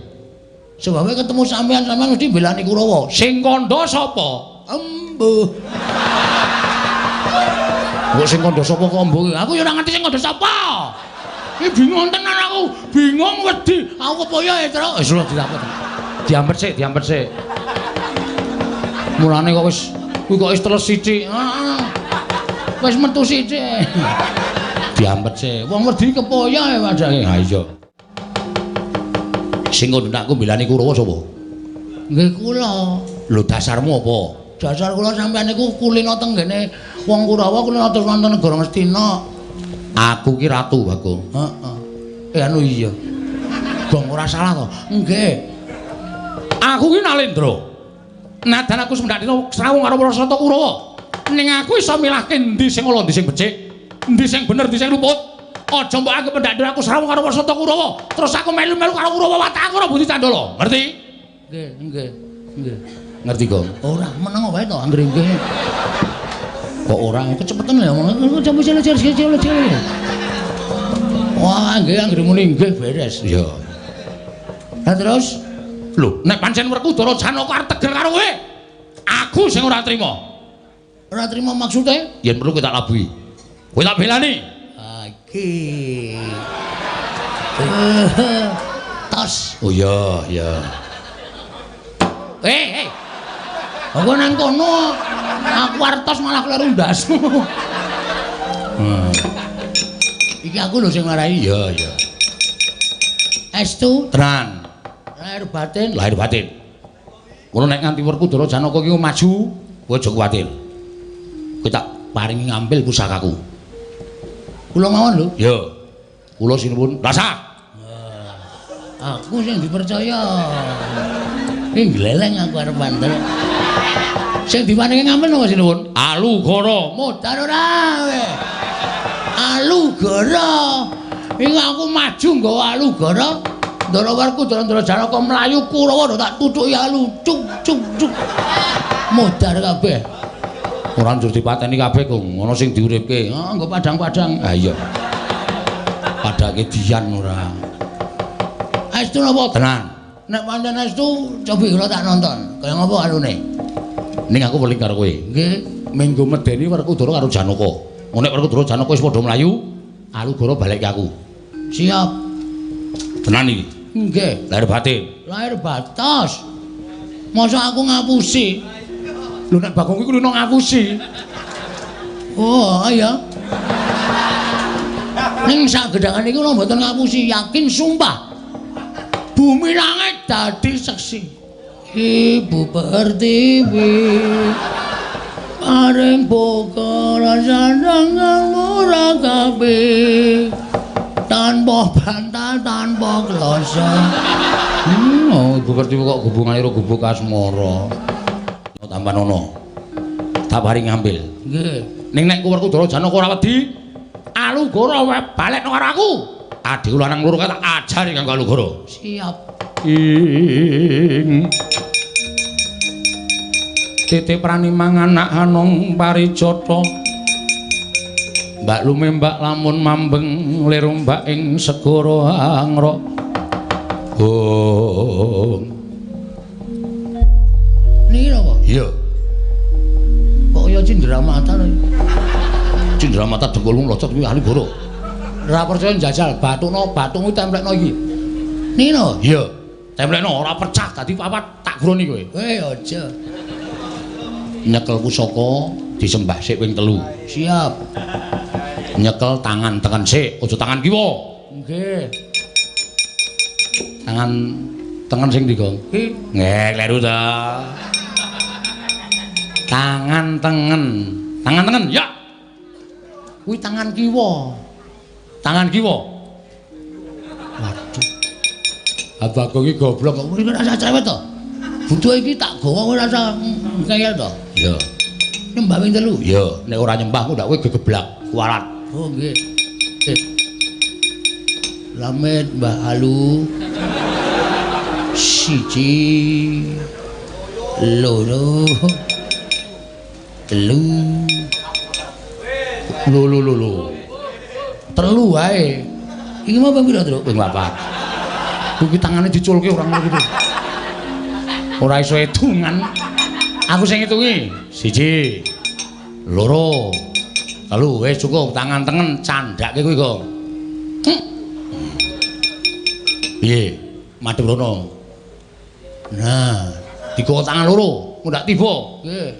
Sebabe ketemu sampean, sampean mesti mbelani Kurawa. Sing kandha sapa? Embuh. Kok sing kandha sapa kok embuh? Aku ya ora ngerti sing kandha sapa. Iki bingung tenan aku, bingung wedi. Aku kepoyo ya, Truk. Wis lho dilapor. Diampet sik, diampet sik. Mulane kok wis kuwi kok wis teles sithik. Heeh. Wis metu sithik. Diampet sik. Wong wedi kepoyo ya padake. Ha iya. Sing kandha aku mbelani Kurawa sapa? Nggih kula. Lho dasarmu apa? Dasar kula sampean niku kulino teng ngene wong Kurawa kulino terus wonten negara Ngastina. Aku ki ratu, Bagong. Heeh. Anu iya. Gong ora salah to? Nggih. Aku ki Nalendra. Nadan aku semendak dina srawung karo para sata Kurawa. Ning aku iso milahke endi sing ala, endi sing becik, endi sing bener, endi sing luput. Aja mbok anggep mendak dina aku srawung karo para sata Kurawa, terus aku melu-melu karo Kurawa watak aku ora budi candala. Ngerti? Nggih, nggih. Nggih. Ngerti, Gong? Ora, meneng wae to anggere nggih. Kok ora kecepetan ya omong. Wah, nggih anggere muni nggih beres. Iya. Lah terus lho, nek pancen Werkudara Janaka arep tegel karo kowe, aku sing ora trima. Ora trima maksude? Yen perlu kowe tak labuhi. Kowe tak belani. Ha iki. Tos. Oh iya, iya. Eh, eh. Aku nang kono. Aku artos malah kleru ndasmu. Iki aku lho sing marai. Iya, iya. Estu tenan. Lahir batin, lahir batin. Ngono nek nganti Werkudara Janaka iki maju, kowe aja kuwatir. Kowe tak paringi ngambil pusakaku. Kula mawon lho. Iya. Kula sinuwun. Rasa. Aku sing dipercaya. Iki gleleng aku arep bandel. Sing diparingi ngambil napa sinuwun? Alugara. Modar ora kowe. Alugara. Iki aku maju nggawa Alugara. Ndara Werkudara Ndara Janaka mlayu Kurawa tak tutuki alu cuk cuk cuk. Modar kabeh. Ora njur dipateni kabeh, Kung. Ana sing diuripke. Ah, nggo padang-padang. Ha iya. Padake dian ora. Estu napa? Tenan. Nek pancen estu cobi kula tak nonton. Kaya ngapa anune? Ning aku weling karo kowe. Nggih, menggo medeni Werkudara karo Janaka. Nek Werkudara Janaka wis padha mlayu, Alugara balik ke aku. Siap. Tenan iki. Nggih. Lahir batin. Lahir batos. Masa aku ngapusi? Lho nek Bagong iku lho ngapusi. Oh, iya. Ning sak gedhangan niku lho mboten ngapusi, yakin sumpah. Bumi langit dadi seksi. Ibu Pertiwi paring boga rasane ora kabeh. Tanpa bantal, tanpa kloso. Oh, Ibu Pertiwi kok hubungane karo gubuk asmara. Tambanono. Tak paring ngambil. Nggih. Ning nek Werkudara Janaka ora wedi, Alugara balekno karo aku. Adhiku lanang loro kae tak ajari kanggo Alugara. Siap. Ing titip prani mangan anak anong parijata. Mbak lumembak lamun mambeng lir ombak ing segara angrok. Oh. Niki napa? Iya. Kok kaya cindramata lho. Cindramata dengkulmu locot kuwi Alugara. Ora percaya njajal bathukno, bathukmu templekno iki. Niki lho. Iya. Templekno ora pecah dadi papat tak groni kowe. Kowe aja. Nyekel pusaka disembah sik ping 3. Siap. Nyekel tangan tengen sik, aja tangan kiwa. Nggih. Tangan tengen sing ndi, Gong? Nggih, kleru ta. Tangan tengen. Tangan tengen, ya. Kuwi tangan kiwa. Tangan kiwa. Waduh. Abah Bagong iki goblok kok ora rasa cerewet to. Butuh iki tak gawa kowe rasa ngeyel to. Iya. Nyembah ping 3. Iya, nek ora nyembah ku ndak kowe gegeblak kualat. Oh nggih. Lamet Mbah Alu. 1 2 3. Lho lho lho lho. 3 wae. Iki mau ping pira, Truk? Ping 4. Kuwi tangane diculke ora ngono kuwi. Ora iso hitungan. Aku sing ngitungi. 1 2 3. Wis cukup tangan tengen candhake kuwi, Gong. Piye? Madhep rono. Nah, digawa tangan loro, ndak tiba. Nggih.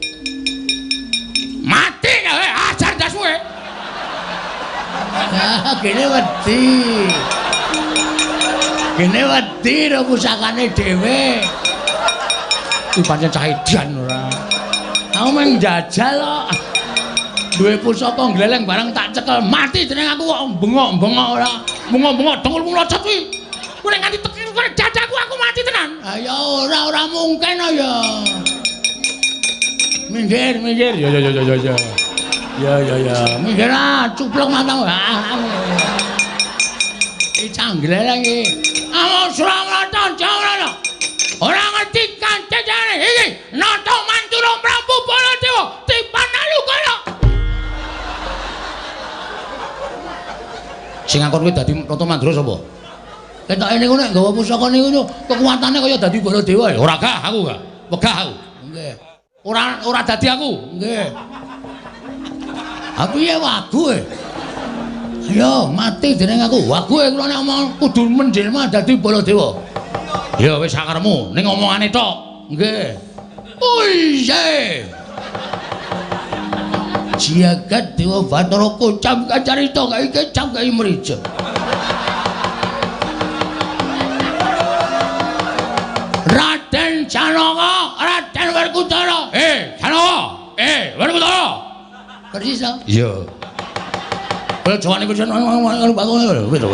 Mati kowe, ajar ndasmu kowe. Ah, gene wedi. Gene wedi ro pusakane dhewe. Kuwi pancen cah edan ora. Aku mung njajal kok. Duwe pusaka gleleng barang tak cekel mati jeneng aku kok bengok-bengok ora. Bengok-bengok dengkulmu locot kuwi. Kowe nek nganti tekan kowe dadaku aku mati tenan. Ha ya ora ora mungkin ya. Minggir, minggir. Ya ya ya ya ya. Ya ya ya. Minggir ah, cuplok matamu. Iki cah gleleng iki. Amo Suramarta Jawara. Ora ngerti kancane iki. Nata Mantura Prabu Baladewa tipan Alugara. Sing ngakon kowe dadi Nata Mandura sapa? Ketoke niku nek nggawa pusaka niku kekuatane kaya dadi Baladewa ya. Ora gah aku gah. Wegah aku. Nggih. Ora ora dadi aku. Nggih. Aku ya wagu e. Ayo mati jeneng aku. Wagu e kula nek omong kudu menjelma dadi Baladewa. Ya wis sakaremu ning omongane tok. Nggih. Oh iya. Jagat Dewa Bathara kocam kacarita kae kecam kae mrija. Raden Janaka, Raden Werkudara. Janaka, Werkudara. Persis to? Iya. Kaya jawane kuwi karo Bagong wis to.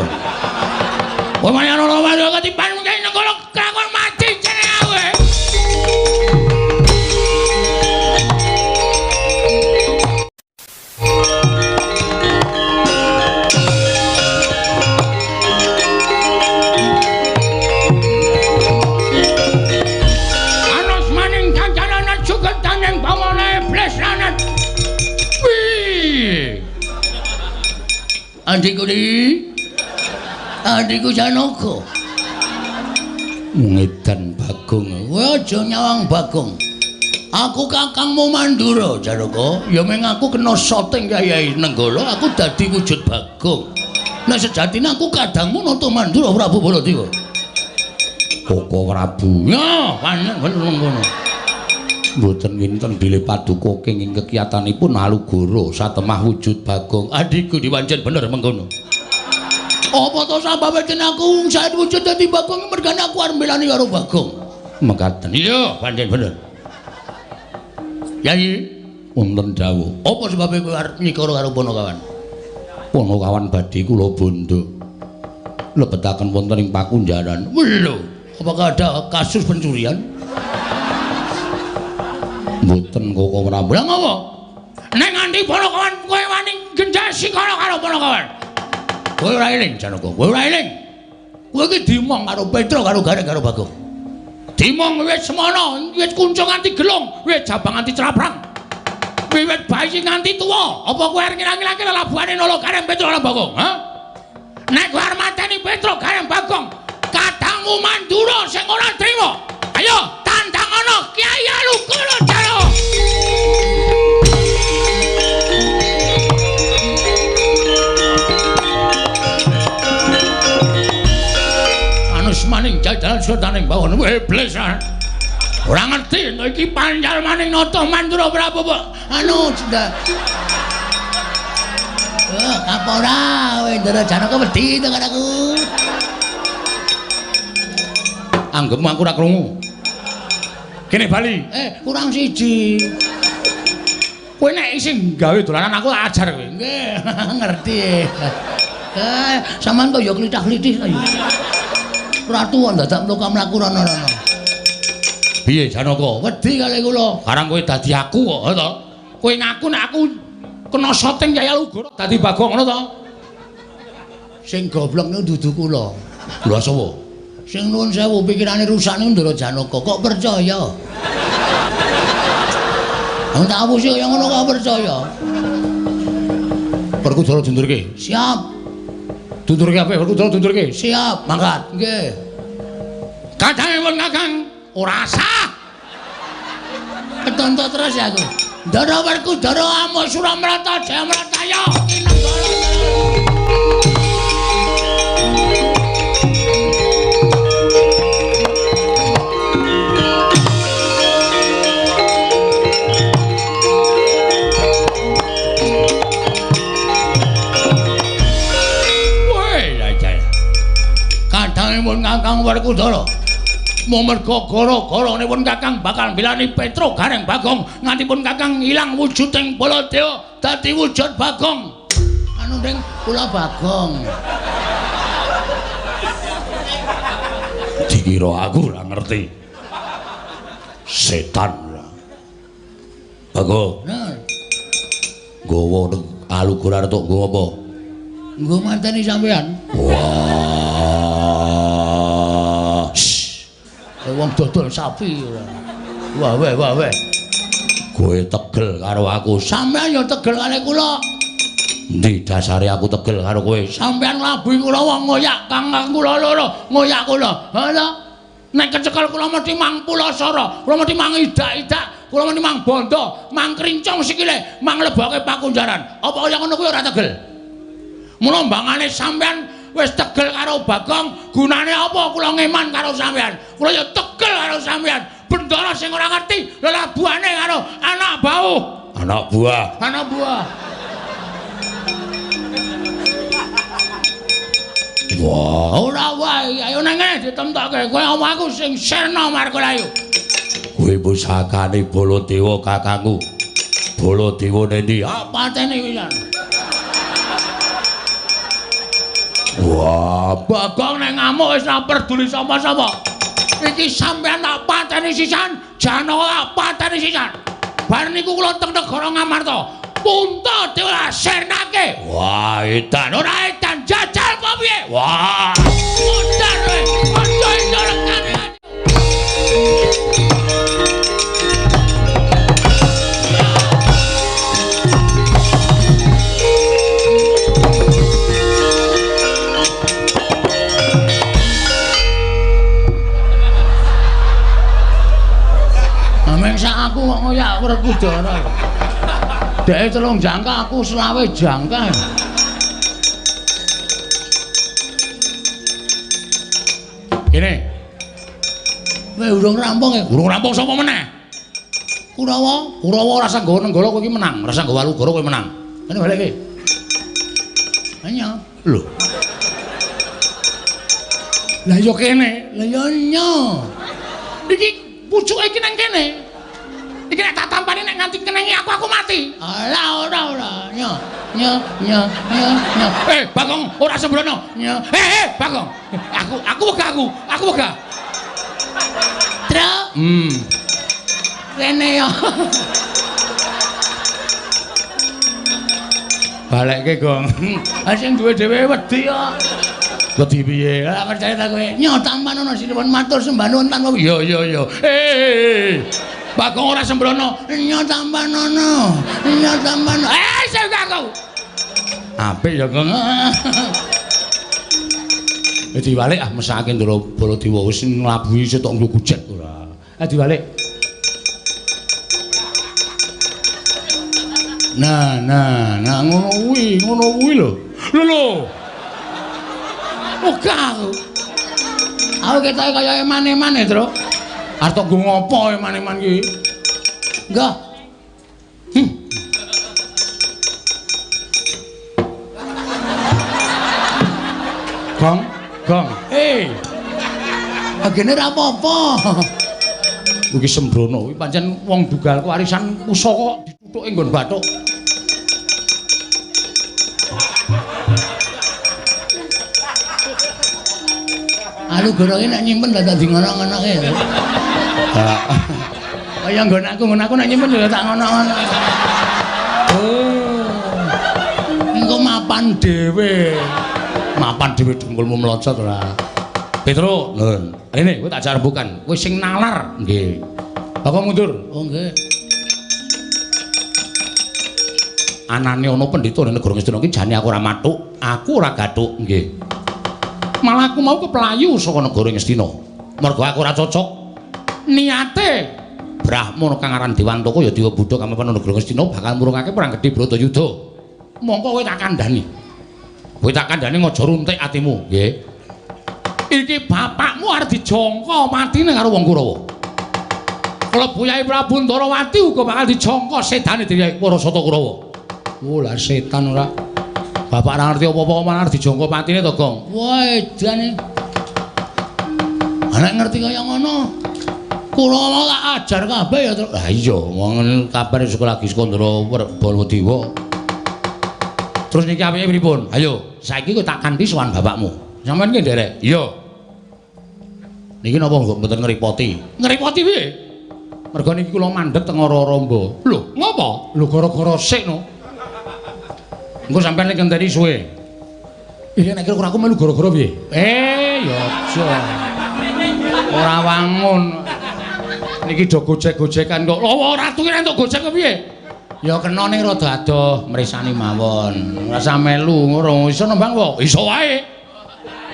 Kowe mayan ora wae ketiban mungkin negara kakon mati jenenge aku. Anos maning kancanan sugetaning bawana iblis lanat. Wih. Adikku di Adikku Janaka. Ngedan Bagong. Kowe aja nyawang Bagong. Aku kakangmu Mandura, Janaka. Ya meng aku kena soting Kyai Nenggala, aku dadi wujud Bagong. Nah sejatine aku kadangmu Nata Mandura Prabu Baladewa. Koko Prabu. Ya, pancen bener ngono. Mboten winten bilih paduka kenging kekiyatanipun Alugoro satemah wujud Bagong. Adikku dipancen bener mengkono. Apa to sababe yen aku saet wujud dadi Bagong mergane aku arep mbelani karo Bagong. Mekaten. Iya, pancen bener. Yai, wonten dawuh. Apa sebabe kowe arep nyikara karo Panakawan? Panakawan badhe kula bondo. Lebetaken wonten ing pakunjaran. Lho, apakah ada kasus pencurian? Mboten Koko Prabu. Lah ngopo? Nek nganti Panakawan kowe wani genjas sikara karo Panakawan. Kowe ora eling Janaka, kowe ora eling. Kowe iki dimong karo Petruk karo Gareng karo Bagong. Dimong wis semono, wis kuncung nganti gelung, wis jabang nganti craprang. Wiwit bayi nganti tuwa, apa kowe arep ngilang-ngilangke lelabuhane Nala Gareng Petruk karo Bagong, ha? Nek kowe arep mateni Petruk Gareng Bagong, kadangmu Mandura sing ora trima. Ayo tandang ana Kyai Alugoro Jaya. Maning jajaran sutaning bawon iblis. Ora ngerti nek iki pancal maning Nata Mandura Prabu anu sudah. Apa ora kowe Ndara Janaka wedi to karo aku. Anggepmu aku ora krungu. Kene bali. Kurang siji. Kowe nek isih gawe dolanan aku tak ajar kowe. Nggih, ngerti. Sampeyan kok ya klithah-klithih to ya. Ratu dadak mlaku-mlaku rono-rono. Piye Janaka? Wedi kali kula. Karang kowe dadi aku kok, to. Kowe ngaku nek aku kena soting Kyai Alugoro dadi Bagong ngono to? Sing goblok niku dudu kula. Lha sapa? Sing nuwun sewu pikirane rusak niku Ndara Janaka. Kok percaya? Wong tak apusi kaya ngono kok percaya. Werkudara dundurke. Siap. Dundurke apik, Werkudara dundurke. Siap, mangkat. Nggih. Kadange pun Kakang ora sah. Ketonto terus ya aku. Ndara Werkudara amuk Suramrata Jayamrataya kinenggala. Kadangipun Kakang Werkudara merga gara-garane pun Kakang bakal mbelani Petruk Gareng Bagong nganti pun Kakang ilang wujuding Baladewa dadi wujud Bagong. Anu ning kula Bagong. Dikira aku ora ngerti. Setan. Bagong. Nah. Nggawa Alugoro arep tok nggawa apa? Nggo mateni sampean. Wah. Wong dodol sapi ora. Wah weh wah weh. Kowe tegel karo aku. Sampeyan ya tegel karo kula. Endi dasare aku tegel karo kowe? Sampeyan nglabuhi kula wong ngoyak kang kula loro, ngoyak kula. Ha ta? Nek kecekel kula mesti mang pulasara, kula mesti mang idak-idak, kula mesti mang bondo, mang krincong sikile, mang leboke pakunjaran. Apa kaya ngono kuwi ora tegel? Mula mbangane sampeyan wis tegel karo Bagong, gunane apa kula ngeman karo sampeyan? Kula ya tegel karo sampeyan. Bendara sing ora ngerti lelabuhane karo anak bau. Anak buah. Anak buah. Wah, ora wae, ayo nang ngene ditemtokke. Kowe omong aku sing sirna Margalayu. Kuwi pusakane Baladewa kakangku. Baladewa nendi? Ah, pateni pisan. Wah, Bagong nek ngamuk wis ora peduli sapa-sapa. Iki sampean tak pateni sisan, Janaka tak pateni sisan. Bar niku kula teng negara Ngamarta. Puntadewa sirnake. Wah, edan ora edan jajal apa piye? Wah, modar kowe. Aja iso rekane. Ameng sak aku kok ngoyak Werkudara. Dheke 3 jangka, aku 25 jangka. Kene. Kowe urung rampung ya? Urung rampung sapa meneh? Kurawa, Kurawa ora usah nggawa Nenggala kowe iki menang, ora usah nggawa Walugara kowe menang. Kene balik iki. Anya. Lho. Lah ya kene, lah ya nya. Iki pucuke iki nang kene. Iki nek tak tampani nek nganti kenengi aku mati. Alah ora ora. Nyo nyo nyo nyo nyo. Eh Bagong ora sembrono. Nyo. Eh Bagong. Aku wegah aku. Aku wegah. Tru. Rene yo. Balekke Gong. Ah sing duwe dhewe wedi kok. Wedi piye? Lah percaya ta kowe. Nyo tampanono sinuwun matur sembah nuwun tanpa. Iya iya iya. Eh. Bagong ora sembrono. Nyo tampanono. Nyo tampanono. Eh sing aku. Apik ya, Gong. Diwalik ah mesake Ndara Baladewa wis nglabuhi setok nggo gujek ora. Ah diwalik. Nah, nah, nah ngono kuwi lho. Lho lho. Ogah aku. Aku ketoke kaya eman-eman e, Truk. Arep tok nggo ngopo eman-eman iki? Enggak. Gong, gong. Eh. Agene ora apa-apa. Iki sembrono kuwi pancen wong dugal warisan pusaka kok dithuthuke nggon bathuk. Alu goroke nek nyimpen dadak di ngono-ngonoke. Kaya nggon aku nek nyimpen ya tak ngono-ngono. Oh. Engko mapan dhewe. Mapan dhewe dengkulmu mlocot ora. Petro, nun. Rene kowe tak jak rembukan. Kowe sing nalar. Nggih. Bapak mundur. Oh nggih. Anane ana pendhita ning negara Ngastina iki jane aku ora mathuk, aku ora gathuk. Nggih. Malah aku mau keplayu saka negara Ngastina. Mergo aku ora cocok. Niate Brahmana kang aran Dewantaka ya Dewa Buddha kang mapan negara Ngastina bakal murungake perang gedhe Bratayuda. Mongko kowe tak kandhani. Kowe tak kandhani aja runtik atimu, nggih. Iki bapakmu arep dijangka matine karo wong Kurawa. Klebu Yai Prabu Ndarawati uga bakal dijangka sedane dening para Sata Kurawa. Oh lah setan ora. Bapak ora ngerti apa-apa malah arep dijangka patine to, Gong. Wah, edane. Nek ngerti kaya ngono, Kurawa tak ajar kabeh ya, Truk. Lah iya, wong kabar sekolah lagi Skandra Baladewa. Terus niki apike pripun? Ayo, saiki kowe tak kanthi sowan bapakmu. Sampeyan ki nderek? Iya. Niki napa kok mboten ngrepoti? Ngrepoti piye? Mergo niki kula mandheg teng Ora-Ramba. Lho, ngopo? Lho gara-gara sik no. Engko sampeyan nek ngenteni suwe. Iya nek kira aku melu gara-gara piye? Eh, ya aja. Ora wangun. Niki do gojek-gojekan kok. Lho ora tuwi entuk gojek kok piye? Ya kena ning rada adoh mresani mawon. Ora usah melu ngono. Iso nembang kok? Iso wae.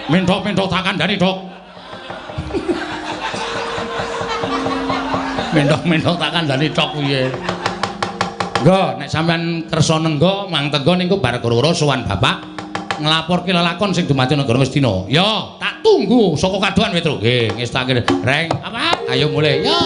Menthok-menthok tak kandhani, Dok. Menthok-menthok tak kandhani tok piye. Nggo, nek sampean kersa nenggo, mang tenggo niku bar gara-gara sowan bapak nglaporke lelakon sing dumadi negara Ngastina. Ya, tak tunggu saka kadohan Petro. Nggih, ngestake. Reng, apa? Ayo mulih. Ya.